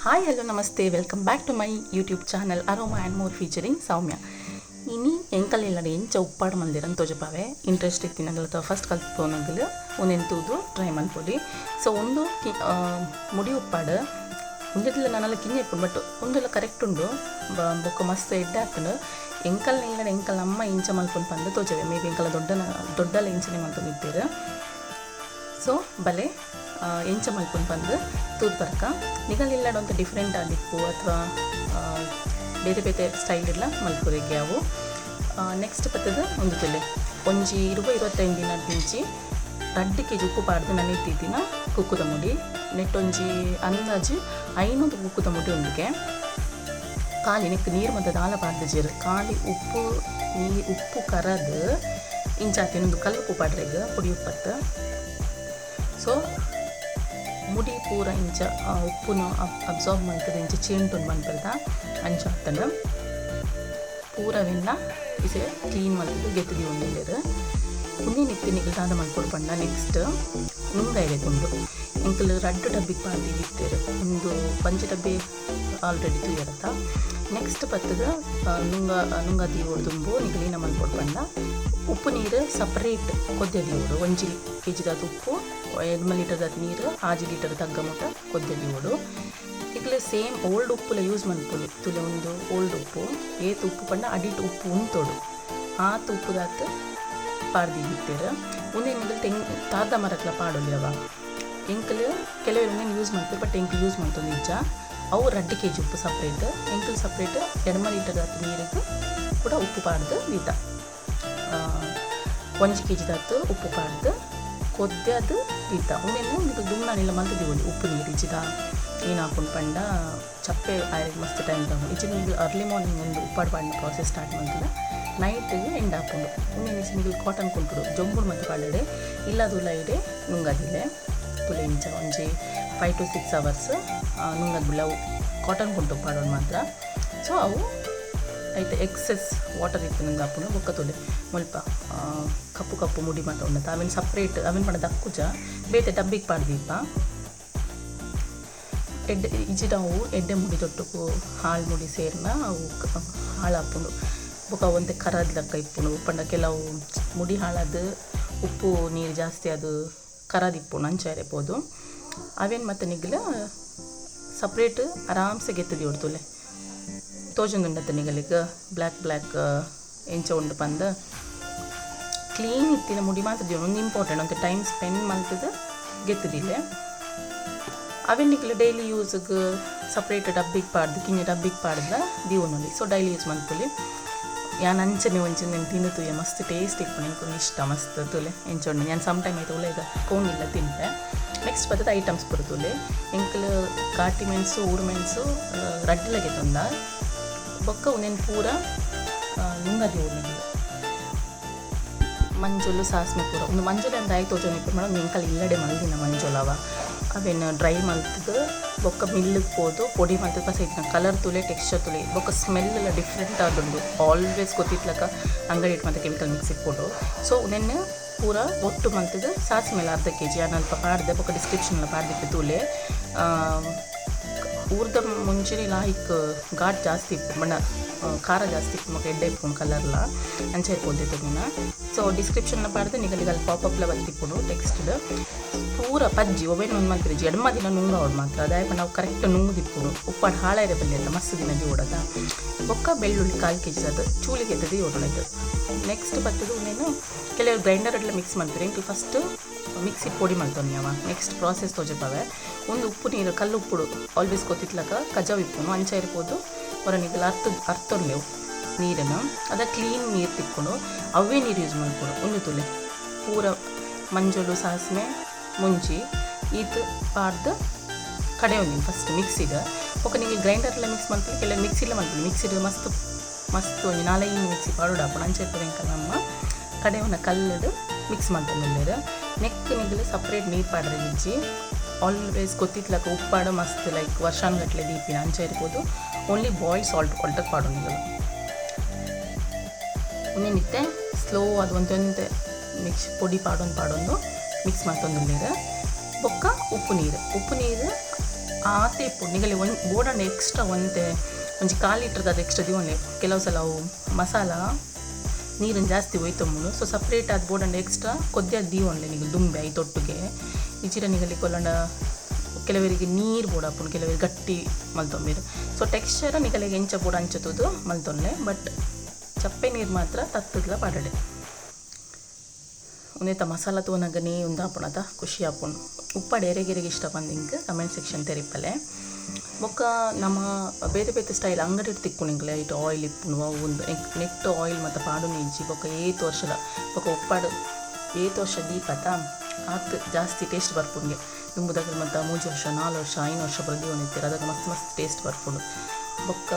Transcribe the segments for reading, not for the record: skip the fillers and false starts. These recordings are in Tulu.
Hi, hello, namaste. Welcome back to my YouTube channel Aroma and More featuring Soumya. ಇನಿ ಎಂಕಲ್ ಎಂಚ ಉಪ್ಪಾಡು ಮಲ್ದಿರನ್ ತೋಜಪಾವೆ. ಇಂಟ್ರೆಸ್ಟ್ ಇತ್ತಿನಗಲ್ ಅಥವಾ ಫಸ್ಟ್ ಕಲ್ತ್ಪೋನಗಲ್ ಉಂದೆನ್ ತೂದು ಟ್ರೈ ಮನ್ಪೊಲಿ. ಸೊ ಒಂದು ಮುಡಿ ಉಪ್ಪಾಡು. ಉಂದೆಟ್ಲ ನನಲ ಕಿಂಜ ಇಪ್ಪುಂಡು, ಬಟ್ ಉಂದೆಲ ಕರೆಕ್ಟ್ ಉಂಡು. ಬೊಕ್ಕ ಮಸ್ತ್ ಎಡ್ಡೆ ಆತ್ಂಡ್. ಎಂಕಲ್ನ ಇಲ್ಲಡೆ ಎಂಕಲ್ನ ಅಮ್ಮ ಇಂಚ ಮಲ್ಪುನು ಪಂದ್ ತೋಜವೆ. ಮೇ ಬಿ ಎಂಕಲ್ನ ದೊಡ್ಡನ ದೊಡ್ಡಲ ಇಂಚನೆ ಮಲ್ತೊಂದಿತ್ತೆರ್. ಸೊ ಬಲೆ, ಎಂಚ ಮಲ್ಪುನು ಪಂದ್ ತೂದ್ ಬರ್ಕ. ನಿಗಲ್ ಇಲ್ಲಡ್ ಒಂತೆ ಡಿಫ್ರೆಂಟ್ ಆದಿಪ್ಪು ಅಥವಾ ಬೇತೆ ಬೇತೆ ಸ್ಟೈಲ್ ಇಡ್ಲ ಮಲ್ಪುರೆಗೆ ಅವು. ನೆಕ್ಸ್ಟ್ ಬತ್ತದ ಒಂದು ತುಲೆ. ಒಂಜಿ 20-25 ದಿನ ದಿಂಚಿ 2 ಕೆಜಿ ಉಪ್ಪು ಪಾಡ್ದು ನನೆತ್ತಿತ್ತಿನ ಕುಕ್ಕುದ ಮುಡಿ. ನೆಟ್ ಒಂಜಿ ಅಂದಾಜು 500 ಕುಕ್ಕುದ ಮುಡಿ ಉಂಡುಗೆ. ಖಾಲಿ ನೆಕ್ ನೀರು ಮತ್ತೆ ದಾಲ ಪಾಡ್ದಿಜೆರ್. ಖಾಲಿ ಉಪ್ಪು ನೀರು, ಉಪ್ಪು ಕರದು ಇಂಚಾತಿನ. ಒಂದು ಕಲ್ಲು ಉಪ್ಪು ಪಾಡ್ರೆಗ್, ಪೊಡಿ ಉಪ್ಪತ್ತು. ಸೊ ಮುಡಿ ಪೂರ ಇಂಚ ಉಪ್ಪುನು ಅಬ್ಸಾರ್ಬ್ ಮಲ್ತದ ಇಂಚ ಚೇಂಟುಂಡು ಮನ್ಪೆರ್ದ ಅಂಚ ಆತಂಡ್. ಪೂರವೆನ್ನ ಇಸೆ ಕ್ಲೀನ್ ಮಲ್ತದು ಗೆತ್ತ್ ದೀವೊಂದುಲ್ಲೆರ್. ಉಂದೆನ್ ಇತ್ತೆ ನಿಕುಲು ದಾದ ಮಲ್ಪೊಡು ಪಂಡ, ನೆಕ್ಸ್ಟ್ ನುಂಗಾಯಿಲೆ ತುಂಡು ಎಂಕುಲು ರಡ್ಡ್ ಡಬ್ಬಿಗ್ ಪಾಡ್ದ್ ಇತ್ತೆರ್. ಉಂದು ಒಂಜಿ ಡಬ್ಬಿ ಆಲ್ರೆಡಿ ತೂಯರತ್ತ. ನೆಕ್ಸ್ಟ್ ಬತ್ತದ ನುಂಗ. ನುಂಗ ದೀವೊಡು ದುಂಬು ನಿಕುಲು ಏನ ಮಲ್ಪೊಡು ಪಂಡ, ಉಪ್ಪು ನೀರು ಸಪ್ರೇಟ್ ಕೊದ್ಯ ದೀವೊಡು. 1 ಕೆಜಿದಾತ್ ಉಪ್ಪು, 2 ಲೀಟರ್ದಾತ್ ನೀರು, 6 ಲೀಟರ್ ತಗ್ಗ ಮುಟ್ಟ ಕೊದ್ಯ ದೀವೊಡು. ನಿಕುಲು ಸೇಮ್ ಓಲ್ಡ್ ಉಪ್ಪುಲ ಯೂಸ್ ಮನ್ಪೊಲಿ. ತುಲೆ, ಉಂದು ಓಲ್ಡ್ ಉಪ್ಪು. ಏತ್ ಉಪ್ಪು ಪಂಡ ಅಡಿಟ್ ಉಪ್ಪು ಉಂತೊಡು, ಆತ್ ಉಪ್ಪುದಾತ್ ಪಾಡ್ದಿತ್ತೆರ್. ಉಂದೆನ್ ನಿಕುಲು ತೆಂಗ್ ತಾದ ಮರಕ್ಲ ಪಾಡೊಲಿ ಅವ. ಎಂಕುಲು ಕೆಲವೆರ್ ಉಂದೆನ್ ಯೂಸ್ ಮಲ್ಪೆರ್, ಬಟ್ ಎಂಕುಲು ಯೂಸ್ ಮಲ್ತೊಂದು ಇಜ್ಜ. ಅವು 2 ಕೆಜಿ ಉಪ್ಪು ಸಪ್ರೇಟ್, ಎಂಕುಲು ಸಪ್ರೇಟ್ 2 ಲೀಟರ್ದಾತ್ ನೀರಿಗೆ ಕೂಡ ಉಪ್ಪು ಪಾಡ್ದು ದೀತ. 1 ಕೆಜಿದಾತ್ ಉಪ್ಪು ಪಾಡ್ದು ಕೊದ್ಯದು ದೀತ. ಉಂದೆನ್ ನಿಕುಲು ದುಮ್ನಾನಿಲ ಮಲ್ತ್ ದೀವೊಲಿ. ಉಪ್ಪು ನೀರು ಇಜ್ಜಿದ ಏನ್ ಆಪುಂಡು ಪಂಡ, ಚಪ್ಪೆ ಆಯೆರೆ ಮಸ್ತ್ ಟೈಮ್ ತಗೊಂಡು. ಇಜ್ಜಿ ನಿಕುಲು ಅರ್ಲಿ ಮಾರ್ನಿಂಗ್ ಒಂದು ಉಪ್ಪಾಡು ಪಾಡಿನ ಪ್ರಾಸೆಸ್ ಸ್ಟಾರ್ಟ್ ಮಲ್ತುಂಡ ನೈಟ್ಗೆ ಎಂಡ್ ಆಪುಂಡು. ಉಂದೆನ್ ನಿಕುಲು ಕಾಟನ್ ಕುಂಟುಡು ಜೊಂಬುಡು ಮಲ್ತ್ ಪಾಡಡೆ ಇಲ್ಲದ ಉಲಯಿಡೆ ನುಂಗದಿಲೆ. ತುಲೆ, ಇಂಚ ಒಂಜಿ 5 ಟು 6 ಅವರ್ಸ್ ನುಂಗದ್ ಬುಡ್ಲೆ. ಅವು ಕಾಟನ್ ಕುಂಟು ಪಾಡೋಡು ಮಾತ್ರ. ಸೊ ಅವು ಐತೆ ಎಕ್ಸೆಸ್ ವಾಟರ್ ಇತ್ತಿನಂಗೆ ಆಪುಂಡು. ಬೊಕ್ಕ ತುಲೆ, ಮುಲ್ಪ ಕಪ್ಪು ಕಪ್ಪು ಮುಡಿ ಮಾತ ಉಂಡತ, ಅವೆನ್ ಸಪ್ರೇಟ್, ಅವೆನ್ ಪಂಡ ದಕ್ಕುಜ, ಬೇತೆ ಡಬ್ಬಿಗೆ ಪಾಡ್ದೀಪ. ಎಡ್ಡೆ ಇಜ್ಜಿಡ ಅವು ಎಡ್ಡೆ ಮುಡಿ ತೊಟ್ಟುಕು ಹಾಳು ಮುಡಿ ಸೇರ್ನ ಅವು ಹಾಳಾಪುಂಡು. ಬೊಕ ಒಂತೆ ಕರದ್ ಲೆಕ್ಕ ಇಪ್ಪುಂಡು. ಪಂಡ ಕೆಲವು ಮುಡಿ ಹಾಳಾದ್ ಉಪ್ಪು ನೀರು ಜಾಸ್ತಿ ಅದು ಕರದಿಪ್ಪುಂಡು, ಅಂಚ ಇರ್ಪೋದು. ಅವೇನು ಮತ್ತೆ ನಿಗ್ಲ ಸಪ್ರೇಟ್ ಆರಾಮ್ಸೆ ಗೆತ್ತ್ ದೀವೊಡು. ತೂಲೆ, ತೋಜೊಂದುಂಡತ್ತ ನಿಗಲಿಗ್ ಬ್ಲ್ಯಾಕ್ ಬ್ಲ್ಯಾಕ್ ಎಂಚ ಉಂಡು ಪಂದ್. ಕ್ಲೀನ್ ಇತ್ತಿನ ಮುಡಿ ಮಾತ್ರ ದೀವೊಡು. ಒಂದು ಇಂಪಾರ್ಟೆಂಟ್, ಒಂತೆ ಟೈಮ್ ಸ್ಪೆಂಡ್ ಮಲ್ತುದು ಗೆತ್ತುದಿಲ್ಲೆ. ಅವೆನ್ ನಿಕುಲು ಡೈಲಿ ಯೂಸ್ಗ್ ಸಪ್ರೇಟ್ ಡಬ್ಬಿಗೆ ಪಾಡ್ದು, ಕಿನ್ಯ ಡಬ್ಬಿಗೆ ಪಾಡ್ದ ದೀವೊನೊಲಿ. ಸೊ ಡೈಲಿ ಯೂಸ್ ಮಲ್ಪೊಲಿ. ಯಾನ್ ಅಂಚನೆ ಒಂಚಿ ಉಂದೆನ್ ತಿಂದು ತೂಯೆ. ಮಸ್ತ್ ಟೇಸ್ಟ್ ಇಪ್ಪುಂಡು, ಎಂಕ್ ಇಷ್ಟ ಮಸ್ತ್. ತೂಲೆ ಎಂಚ ಉಂಡು. ಯಾನ್ ಸಮ್ ಟೈಮ್ ಐತ ಉಲಯಿದ ಕೋಂಗಿಲ್ಲ ತಿನ್ಪೆ. ನೆಕ್ಸ್ಟ್ ಬತ್ತದ ಐಟಮ್ಸ್ ಪೂರ ತೂಲೆ. ಎಂಕುಲು ಘಾಟಿ ಮೆಣಸು, ಊರು ಮೆಣಸು ರಡ್ಡ್ ಗೆತೊಂದ. ಬೊಕ್ಕ ಉಂದೆನ್ ಪೂರ ನುಂಗ ದೀವೊಡು ನಿಕುಲು. ಮಂಜೊಲು, ಸಾಸ್ಮೆ ಪೂರ. ಉಂದು ಮಂಜೊಲು ಅಂದ್ ದಾಯೆ ತೋಜೊಂದು ಇಪ್ಪುಂಡು ಪಂಡ, ಎಂಕಲ್ ಇಲ್ಲಡೆ ಮಲ್ದಿನ ಮಂಜೊಲು ಅವ. ಅವೆನ್ ಡ್ರೈ ಮಲ್ತುದು ಬೊಕ್ಕ ಮಿಲ್ಗ್ ಪೋದು ಪೊಡಿ ಮಲ್ತುದು ಪಸ ಇತ್ತಿನ. ಕಲರ್ ತೂಲೆ, ಟೆಕ್ಸ್ಚರ್ ತೂಲೆ. ಬೊಕ್ಕ ಸ್ಮೆಲ್ ಎಲ್ಲ ಡಿಫ್ರೆಂಟ್ ಆದುಂಡು. ಆಲ್ವೇಸ್ ಗೊತ್ತಿತ್ಲಕ ಅಂಗಡಿ ಮಾತ ಕೆಮಿಕಲ್ ಮಿಕ್ಸ್ ಇಪ್ಪುಂಡು. ಸೊ ಉಂದೆನ್ ಪೂರ ಒಟ್ಟು ಮಲ್ತುದು ಸಾಸಿಮೆಲ 1/2 ಕೆಜಿ ಯಾನ್ ಅಲ್ಪ ಪಾಡ್ದೆ. ಬೊಕ್ಕ ಡಿಸ್ಕ್ರಿಪ್ಷನ್ ಪಾಡ್ದಿಪ್ಪೆ, ತೂಲೆ. ಊರ್ದ ಮುಂಚಿನ ಲಾಯಿಕ್ ಘಾಟ್ ಜಾಸ್ತಿ ಇಪ್ಪು ಬಣ್ಣ, ಖಾರ ಜಾಸ್ತಿ ಇಪ್ಪು, ಬೊಕ್ಕ ಎಡ್ಡೆ ಇಪ್ಪುಂಡು ಕಲರ್ಲ. ಅಂಚ ಇರ್ಪೊಂದಿತ್ತು. ಸೊ ಡಿಸ್ಕ್ರಿಪ್ಷನ್ ಪಾಡ್ದು ನಿಗಲಿಗೆ ಅಲ್ಲಿ ಪಾಪಪ್ಲ ಬತ್ತಿಪ್ಪುಂಡು ಟೆಕ್ಸ್ಟ್. ಪೂರ ಪಜ್ಜಿ ಒವೇನು ಒಂದು ಮಲ್ತಿರಿಜಿ. 8 ದಿನ ನುಂಗಾವಡು ಮಾತ್ರ. ದಾಯೆ ಪಂಡ ಅವು ಕರೆಕ್ಟ್ ನುಂಗುದಿಪ್ಪುಂಡು. ಉಪ್ಪಾಡು ಹಾಳಾಯ್ರೆ ಬಲ್ಲಿ ಅಂತ, ಮಸ್ತ್ ದಿನ ದೀವೊಡತ. ಬೊಕ್ಕ ಬೆಳ್ಳುಳ್ಳಿ 1/4 ಕೆಜಿ ಅದು ಚೂಲಿಗೆ ಎತ್ತದು ದೀವೊಡು. ನೆಕ್ಸ್ಟ್ ಬತ್ತದು ಉಂದೆನ್ ಕೆಲವು ಗ್ರೈಂಡರ್ ಎಲ್ಲ ಮಿಕ್ಸ್ ಮಲ್ಪೆರ್. ಎಂಕುಲು ಫಸ್ಟ್ ಮಿಕ್ಸಿ ಪೊಡಿ ಮಲ್ತೊನ್ನಿ ಅವ. ನೆಕ್ಸ್ಟ್ ಪ್ರಾಸೆಸ್ ತೋಜಪಾವೆ. ಒಂದು ಉಪ್ಪು ನೀರು, ಕಲ್ಲು ಉಪ್ಪುಡು ಆಲ್ವೇಸ್ ಗೊತ್ತಿತ್ಲಕ ಕಜವು ಇಪ್ಪುನು. ಅಂಚ ಇರ್ಬೋದು ಹೊರ ನಿಗಲ ಅರ್ಥ ಅರ್ತೊನ್ಲೆವು ನೀರನ್ನು. ಅದ ಕ್ಲೀನ್ ನೀರು ತಿಕ್ಕೊಂಡು ಅವೇ ನೀರು ಯೂಸ್ ಮಲ್ಪೊಡು. ಒಂದು ತುಲೆ, ಪೂರ ಮಂಜೊಲು, ಸಾಸಿವೆ, ಮುಂಚಿ ಈತ್ ಪಾಡ್ದು ಕಡೆಯೊಂದಿನ ಫಸ್ಟ್ ಮಿಕ್ಸಿಡ್. ಬೊಕ್ಕ ನಿಮಗೆ ಗ್ರೈಂಡರ್ಲ ಮಿಕ್ಸ್ ಮಲ್ಪೊಲಿ, ಕೆಲವು ಮಿಕ್ಸಿಲ ಮಲ್ಪೊಲಿ. ಮಿಕ್ಸಿಡ್ ಮಸ್ತ್ ಮಸ್ತ್ ಒಂಜಿ ನಾಲೈದು ಮಿಕ್ಸಿ ಪಾಡೋಡು ಆಪುಂಡು. ಅಂಚ ಇಪ್ಪುಡು ಎಂಕಲ್ನ ಅಮ್ಮ ಕಡೆಯವನ ಕಲ್ಲುಡು ಮಿಕ್ಸ್ ಮಲ್ತೊಂದುಲ್ಲೆರ್. ನೆಕ್ ನಿಗಲು ಸಪ್ರೇಟ್ ನೀರು ಪಾಡ್ರೆ ಇಜ್ಜಿ. ಆಲ್ವೇಸ್ ಗೊತ್ತಿತ್ಲಕ ಉಪ್ಪಾಡು ಮಸ್ತ್ ಲೈಕ್ ವರ್ಷಾನುಗಟ್ಲೆ ದೀಪಿನ. ಅಂಚ ಇರ್ಬೋದು ಓನ್ಲಿ ಬಾಯ್ಲ್ ಸಾಲ್ಟ್ ವಾಟರ್ ಪಾಡು ನಿಗಲು. ಉಂದೆನಿತ್ತೆ ಸ್ಲೋ ಅದು ಒಂತೆ ಮಿಕ್ಸ್ ಪೊಡಿ ಪಾಡೊಂದು ಪಾಡೊಂದು ಮಿಕ್ಸ್ ಮಲ್ತೊಂದುಲ್ಲೆರ್. ಬೊಕ್ಕ ಉಪ್ಪು ನೀರು, ಉಪ್ಪು ನೀರು. ಆತೆ ಇಪ್ಪುಂಡು ನಿಗಲಿ ಒಂಜಿ ಬೋಡಂಡ ಎಕ್ಸ್ಟ್ರಾ ಒಂತೆ ಒಂಜಿ ಕಾಲು ಲೀಟ್ರದ ಅದು ಎಕ್ಸ್ಟ್ರಾ ದಿವೊನ್ಲೆ ಕೆಲವು ಸಲ ಅವು ಮಸಾಲ ನೀರನ್ನು ಜಾಸ್ತಿ ಒಯ್ತೊಂಬುಂಡು ಸೊ ಸಪ್ರೇಟ್ ಆದ್ ಬೋಡಂಡ ಎಕ್ಸ್ಟ್ರಾ ಕೊದ್ಯ ದೀವೊನ್ಲೆ ನಿಗಲ್ ದುಂಬೆ ಐತೊಟ್ಟಿಗೆ ಇಜಿರ ನಿಗಲಿ ಕೊಲ್ಲಂಡ ಕೆಲವರಿಗೆ ನೀರು ಬೋಡಾಪುಂಡು ಕೆಲವರಿಗೆ ಗಟ್ಟಿ ಮಲ್ತೊಂಬೆರ್ ಸೊ ಟೆಕ್ಸ್ಚರ್ ನಿಗಲಿಗೆ ಎಂಚ ಬೋಡ ಅಂಚ ತೂದು ಮಲ್ತೊನ್ಲೆ ಬಟ್ ಚಪ್ಪೆ ನೀರು ಮಾತ್ರ ತತ್ತುದ್ಲ ಪಾಡಡೆ ಉಂದೆತ ಮಸಾಲ ತೂನಗನೇ ಉಂದಾಪುಣತ ಖುಷಿ ಆಪುಂಡು ಉಪ್ಪಾಡು ಎರೆಗೆರೆಗೆ ಇಷ್ಟ ಪಂದ್ ಕಮೆಂಟ್ ಸೆಕ್ಷನ್ ತೆರಿಪಲೆ ಬೊಕ್ಕ ನಮ್ಮ ಬೇತೆ ಬೇತೆ ಸ್ಟೈಲ್ ಅಂಗಡಿ ತಿಕ್ಕುನಿಂಗ್ಲೆ ಐಟ್ ಆಯಿಲ್ ಇಪ್ಪುಂಡು ಒಂದು ನೆಟ್ ಆಯಿಲ್ ಮತ್ತು ಪಾಡುನ ಇಜ್ಜಿ ಬೊಕ್ಕ ಏತ್ ವರ್ಷದ ಬೊಕ್ಕ ಉಪ್ಪಾಡು ಏತ್ ವರ್ಷ ದೀಪತ ಆತ್ ಜಾಸ್ತಿ ಟೇಸ್ಟ್ ಬರ್ಪುಂಗೆ ದುಂಬುದಾಗ ಮತ್ತು 3 ವರ್ಷ 4 ವರ್ಷ 5 ವರ್ಷ ಪೂರ ದೀವೊಂದಿತ್ತೆರ್ ಅದಾಗ ಮಸ್ತ್ ಮಸ್ತ್ ಟೇಸ್ಟ್ ಬರ್ಪುಂಡು ಬೊಕ್ಕ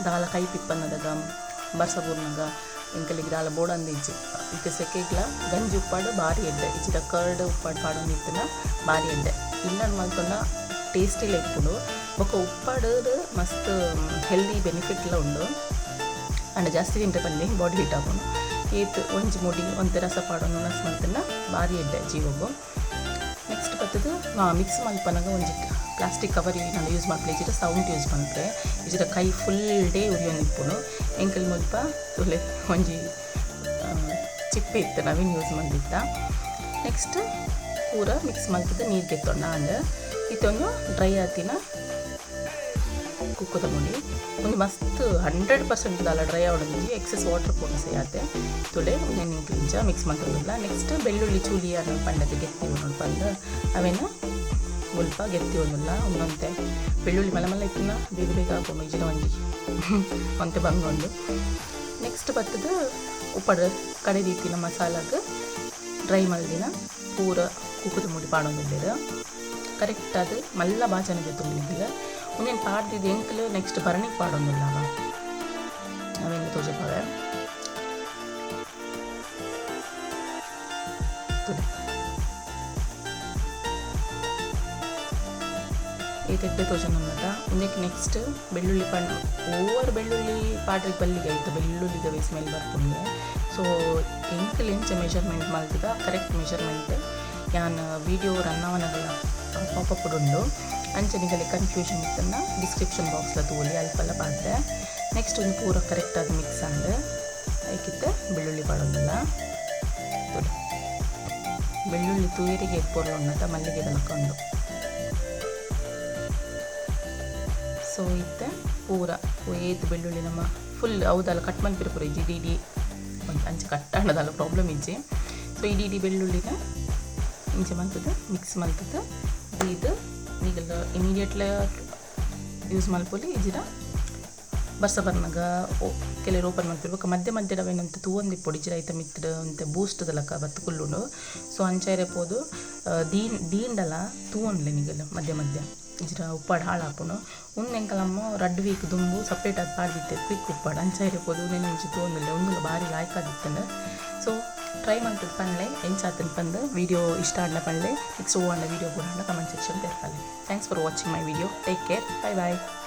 ದಾಲ ಕೈಪಿಪ್ಪನ್ನದಾಗ ಬರ್ಸ ಬೂರ್ನಾಗ ಎಂಕಲಿಗೆ ದಾಲ ಬೋಡಂದು ಇಜ್ಜಿ ಇತ್ತೆ ಸೆಕೆಗ್ಲ ಗಂಜಿ ಉಪ್ಪಾಡು ಬಾರಿ ಎಡ್ಡೆ ಇಜ್ಜಿಡ ಕರ್ಡ್ ಉಪ್ಪಾಡು ಪಾಡೊಂದಿತ್ತಿನ ಬಾರಿ ಎಡ್ಡೆ ಇಲ್ಲನ್ ಮಲ್ತೊಂಡ ಟೇಸ್ಟಿಲ ಇಪ್ಪುಂಡು ಬೊಕ್ಕ ಉಪ್ಪಾಡು ಮಸ್ತ್ ಹೆಲ್ದಿ ಬೆನಿಫಿಟ್ಲ ಉಂಡು ಅಂಡ ಜಾಸ್ತಿ ತಿಂದ್ರೆ ಪಲ್ಲಿ ಬಾಡಿ ಹೀಟ್ ಆಪುಂಡು ಏತ್ ಒಂಜಿ ಮುಡಿ ಒಂತೆ ರಸ ಪಾಡೊಂದು ಉಣಸ್ ಮಲ್ತಂಡ ಬಾರಿ ಎಡ್ಡೆ ಜೀವೊಗು ನೆಕ್ಸ್ಟ್ ಬತ್ತದು ಮಿಕ್ಸ್ ಮಲ್ಪನಗ ಒಂಜಿ ಪ್ಲಾಸ್ಟಿಕ್ ಕವರ್ ನಾನು ಯೂಸ್ ಮಲ್ಪಲೆ ಇಜ್ಜಿಡ ಸೌಂಡ್ ಯೂಸ್ ಮಲ್ಪಲೆ ಇಜ್ಜಿಡ ಕೈ ಫುಲ್ ಡೇ ಉರಿಯೊಂದಿಪ್ಪುಂಡು ಎಂಕಲ್ ಮುಲ್ಪ ತುಲೆ ಒಂಜಿ ಚಿಪ್ಪೆ ಇತ್ತು ನವೀನ್ ಯೂಸ್ ಮಲ್ದಿತ್ತ ನೆಕ್ಸ್ಟ್ ಪೂರ ಮಿಕ್ಸ್ ಮಲ್ತದ ನೀರು ಗೆತ್ತೊಂಡ ಅಂಡ್ ಇತ್ತೊಂದು ಡ್ರೈ ಆತಿನ ಕುಕ್ಕುದ ಮುಡಿ ಒಂದು ಮಸ್ತ್ 100% ದಾಲ ಡ್ರೈ ಆವೊಂದಿಜ್ಜಿ ಎಕ್ಸೆಸ್ ವಾಟರ್ ಪೋಂಡ ಸೆಯಾತೆ ತುಲೆ ಉಂದೆನ್ ಇಂಚ ಮಿಕ್ಸ್ ಮಲ್ತೊಂದುಲ್ಲ ನೆಕ್ಸ್ಟ್ ಬೆಳ್ಳುಳ್ಳಿ ಚೂಲಿ ಅನ್ನ ಪಂಡದ ಗೆತ್ತಿ ಉಂಡು ಪಂದ್ ಅವೆನ ಮುಲ್ಪ ಗೆತ್ತಿ ಒಂದುಲ್ಲ ಒಂದೊಂತೆ ಬೆಳ್ಳುಳ್ಳಿ ಮಲ್ಲ ಮಲ್ಲ ಇತ್ತಿನ ಬೇಗ ಬೇಗ ಆಪುಂಡು ಇಜ್ಜಿಡ ಒಂಜಿ ಒಂತೆ ಬಂಗೊಂಡು ನೆಕ್ಸ್ಟ್ ಬತ್ತದ ಉಪ್ಪಡು ಕಡೆ ದೀತಿನ ಮಸಾಲಾಗ್ ಡ್ರೈ ಮಲ್ದಿನ ಪೂರ ಕುಕ್ಕುದ ಮುಡಿ ಪಾಡೊಂದುಲ್ಲೆರ್ ಕರೆಕ್ಟ್ ಅದು ಮಲ್ಲ ಬಾಚನೆ ದೆತ್ತೊಂದಿಲ್ಲ ಉಂದೆನ್ ಪಾಡ್ದಿದ್ದು ಎಂಕಲ್ ನೆಕ್ಸ್ಟ್ ಭರಣಿಗೆ ಪಾಡೊಂದುಲ್ಲ ಅವೆಲ್ಲ ತೋಜಪಾವೆ ಈ ಎಡ್ಡೆ ತೋಜನನ್ನದ ಉಂದೆಕ್ ನೆಕ್ಸ್ಟ್ ಬೆಳ್ಳುಳ್ಳಿ ಪಂಡು ಓವರ್ ಬೆಳ್ಳುಳ್ಳಿ ಪಾಡ್ರಿಗೆ ಬಲ್ಲಿಗೆ ಆಯ್ತು ಬೆಳ್ಳುಳ್ಳಿದ ಸ್ಮೆಲ್ ಬರ್ಪುಂಡು ಸೊ ಎಂಕಲ್ ಎಂಚ ಮೆಷರ್ಮೆಂಟ್ ಮಲ್ತದ ಕರೆಕ್ಟ್ ಮೆಷರ್ಮೆಂಟ್ ಯಾನ್ ವೀಡಿಯೋ ರನ್ ಆವನಗಲ ಪಾಪಪ್ ಉಂಡು ಅಂಚ ನಿಗಲೆ ಕನ್ಫ್ಯೂಷನ್ ಇತ್ತನ್ನ ಡಿಸ್ಕ್ರಿಪ್ಷನ್ ಬಾಕ್ಸ್ಲ ತೋಲಿ ಅಲ್ಪಲ್ಲ ಪಾಡ್ದೆ ನೆಕ್ಸ್ಟ್ ಒಂದು ಪೂರ ಕರೆಕ್ಟಾಗಿ ಮಿಕ್ಸ್ ಆಂಡ್ ಐಕಿತ್ತೆ ಬೆಳ್ಳುಳ್ಳಿ ಪಾಡೊಂದುಲ್ಲ ಬೆಳ್ಳುಳ್ಳಿ ತೂಯರಿಗೆ ಪೊರ್ಲು ಉಂಡತ ಮಲ್ಲಿಗೆ ಉಂಡು ಸೊ ಇತ್ತೆ ಪೂರ ಏತ್ ಬೆಳ್ಳುಳ್ಳಿ ನಮ್ಮ ಫುಲ್ ಹೌದಲ್ಲ ಕಟ್ ಮಲ್ಪಿರ ಪೂರ ಇಜ್ಜಿ ಇಡೀ ಇಡೀ ಒಂದು ಅಂಚ ಕಟ್ ಆಂಡದಲ್ಲ ಪ್ರಾಬ್ಲಮ್ ಇಜ್ಜಿ ಸೊ ಇಡೀ ಇಡೀ ಬೆಳ್ಳುಳ್ಳಿನ ಇಂಚ ಮಲ್ತದ ಮಿಕ್ಸ್ ಮಲ್ತದ ಇದು ನಿಗಲ ಇಮಿಡಿಯೇಟ್ಲಿ ಯೂಸ್ ಮಲ್ಪೊಲಿ ಇಜ್ಜಿಡ ಬರ್ಸ ಬರ್ನಾಗ ಕೆಲವರು ಓಪನ್ ಮಲ್ಪಿರ್ಬೇಕು ಮಧ್ಯೆ ಮಧ್ಯೆ ಅವೇನಂತ ತೂವೊಂದಿಪ್ಪೊಡು ಇಜ್ಜಿಡ ಐತ ಮಿತ್ತ್ ಒಂತೆ ಬೂಸ್ಟ್ ಲಕ ಬತ್ತ್ ಕುಲ್ಲುಂಡು ಸೊ ಅಂಚ ಪೋದು ದೀಂಡಲ ತೂವೊನ್ಲೆ ನಿಗಲ ಮಧ್ಯೆ ಮಧ್ಯೆ ಇಜ್ಜಿಡ ಉಪ್ಪಾಡು ಹಾಳಾಪುಂಡು ಉಂದು ಎಂಕಲಮ್ಮ ರಡ್ಡ್ ವೀಕ್ ದುಂಬು ಸಪ್ರೇಟ್ ಆದ್ ಪಾಡ್ದಿತ್ತೆ ಕ್ವಿಕ್ ಉಪ್ಪಾಡು ಅಂಚ ಪೋದು ಉಂದೆನ್ ಒಂಜಿ ತೂವೊಂದುಲ್ಲೆ ಉಂದುಲ ಬಾರಿ ಲಾಯ್ಕ್ ಆದಿತ್ತಂಡ್ ಸೊ ಟ್ರೈ ಮಲ್ತದ ಪನ್ಲೆ ಎಂಚ ಆತಂದ್ ಪಂದ್ ವೀಡಿಯೋ ಇಷ್ಟ ಆಂಡ ಪನ್ಲೆ ನೆಕ್ಸ್ಟ್ ಓ ಆಂಡ ವೀಡಿಯೋ ಬೋಡಾಂಡ ಕಮೆಂಟ್ ಸೆಕ್ಷನ್ ತೆರ್ಪಲೆ. Thanks for watching my video. Take care. Bye bye.